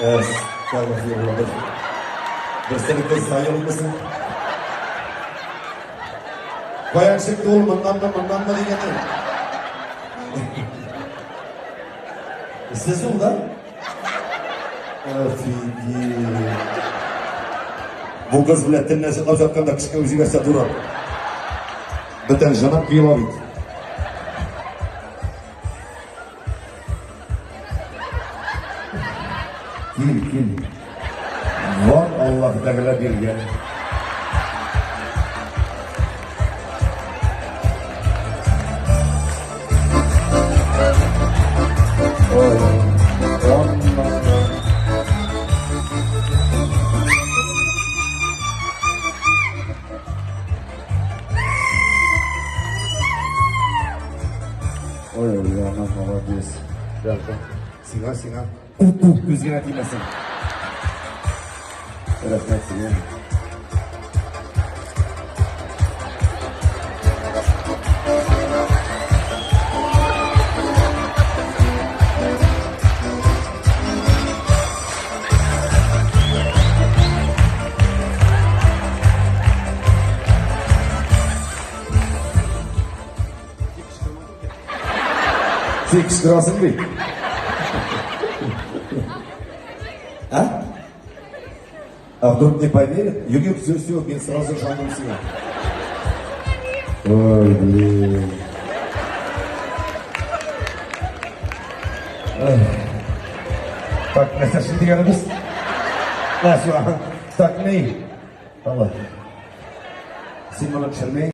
Әстәгъфирулла. Берсенеке саелмысын. Каян чыкты ул, моннанмы, моннанмы дигәне? Сез ул да? Офигеть. Бу кыз белән төнлә чыгып ятканда кешегә үзе нәрсә турап. Бөтен җаным кыела бит. Кил, кил. Бар Аллаһ Тәгалә биргән. Ой, Ой, Ульяна, молодец. Сиңа, сиңа. Күз генә тимәсен. Рәхмәт сиңа. Син кычкырасың бит. А? А вдруг не поверят? Юк, юк, все, все, мин сразу ышандым сиңа. Ой, блин. Так, нәрсә шул дигәнебез? Нәрсә? Так, ни? Алла. Син моны төшермә.